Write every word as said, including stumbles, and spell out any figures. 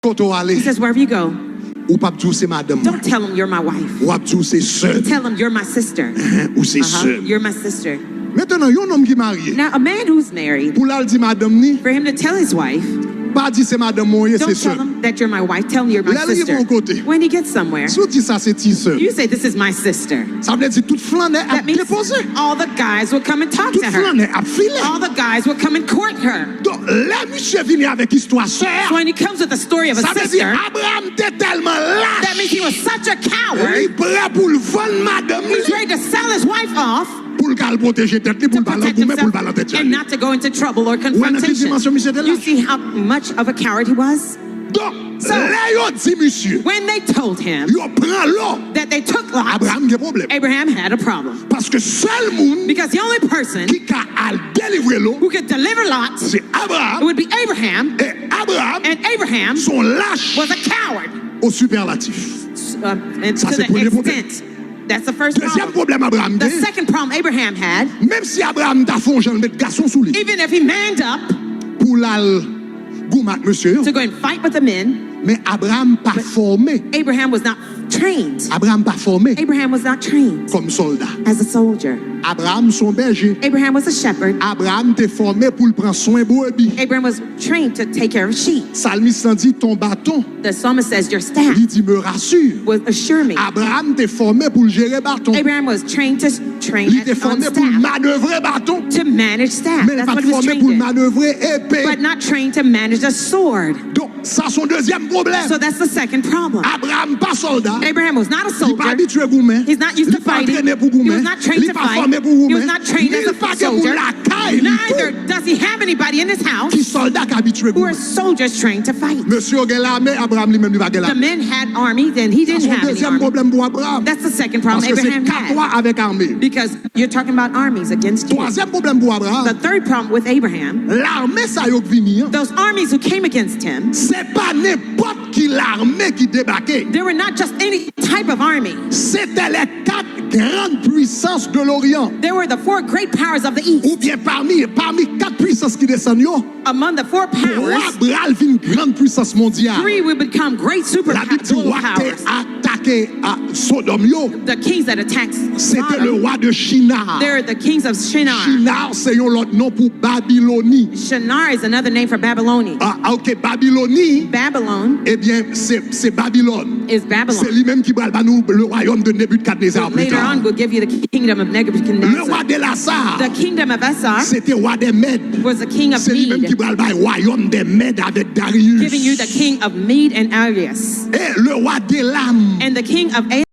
Kote w ale, He says, "Wherever you go, ou p ap di w se madanm mwen. Don't tell him you're my wife. W ap di w se sè m. Tell him you're my sister. Ou se sè Uh-huh. m. You're my sister." Mentnan, yon nonm ki marye, Now, a man who's married, pou l al di madanm ni, for him to tell his wife, pa di se madanm mwen w ye, se "Don't sè tell m. Him that you're my wife. Tell him you're my Lè l rive yon sister." Kote, When he gets somewhere, si w di sa se ti sè m, you say, "This is my sister." Sa vle di tout flannè ap That means depoze. All the guys will come and talk Tout to her. Flannè ap file. All the guys will come and court her. Donk, lè misye vini avèk istwa sè a, So when he comes with the story of a sa vle di sister, Abraham te tèlman that means he lach, was such a li coward. Prè pou l vann madanm He's li, ready to sell his wife off pou l ka al pwoteje tèt li, pou to l pa nan protect goumen, pou l himself pa nan tèt and chaje. Not to go into trouble or Ou wè nan ki confrontation. Dimansyon misye te You lach? See how much of a coward he was? Donk, So, lè yo di misye, When they told him yo pran Lò, that they took Lot, Abraham gen pwoblèm. Abraham had a problem. Paske sèl moun Because the only person ki ka al delivre Lò, who could deliver Lot se Abraham. Would be Abraham. E Abraham, And Abraham se yon lach was a coward. O sipèlatif. Uh, and Sa to se the premye pwoblèm. Extent. That's the first Dezyèm problem. Pwoblèm Abraham The gen, second problem Abraham had, menm si Abraham ta fè yon jan l met gason sou li even if he manned up pou l al goumen ak mesye yo, to go and fight with the men, men Abraham pa fòme. Abraham was not trained. Abraham pa fòme Abraham was not trained kòm sòlda. As a soldier. Abraham se yon bèje. Abraham was a shepherd. Abraham te fòme pou l pran swen brebi. Abraham was trained to take care of sheep. Salmis lan di, ton baton. The psalmist says, "Your staff Li di, me rassure. Will assure me." Abraham te fòme pou l jere baton. Abraham was trained to train Li at, te on fòme pou l staff, manevre baton. To manage staff. Men l That's pa what t he was fòme trained pou l in. Manevre epe. But not trained to manage a sword. Donk, sa se yon dezyèm pwoblèm. So that's the second problem. Abraham pa sòlda. Abraham was not a Li pa soldier. Abitye goumen. He's not used Li to pa fighting. Antrene pou He goumen. was not trained Li to pa fight. Fòme pou He was goumen. Not trained Ni as li a pa gen moun soldier. Lakay li Neither tou does he have anybody in his house ki sòlda k abitye who are goumen. Soldiers trained to fight. Mesye yo gen lame, Abraham li menm li pa gen The lame. Men had armies and he Sa didn't se yon have any dezyèm army. Pwoblèm pou Abraham. That's the second problem Paske se Abraham katwa had. Avèk ame. Because you're talking about armies against you. Twazyèm pwoblèm pou Abraham, The third problem with Abraham, lame sa yo k vini an, those armies who came against him, se pa nenpòt ki lame ki debake. They were not just any type of army. Se te les quatre grandes puissances de l'Orient. They were the four great powers of the East. Oubyen pami, pami kat pwisans ki desann yo, Among the four powers, twa pral vin grann pwisans mondyal. Three would become great super Labib di wa k te powers. Atake a Sodòm yo, The kings that attacked se te le Sodom, wa de Shinar. They're the kings of Shinar. Shinar se yon lòt non pou Babiloni. Shinar is another name for Babyloni. Ah, ok, Babiloni, Babylon ebyen, se se Babilòn. Is Babylon. Se li menm ki pral ba nou le royaume de Nebukadnezar plus Later on, tard. We'll give you the kingdom of Le Nebuchadnezzar. roi de Lassar, The kingdom of Esar se te wa de Mèd. Was the king of Se li menm ki Mede, pral bay wayòm de Mèd avèk Darius. Giving you the king of Mede and Arius. E le roi d'Elam, And the king of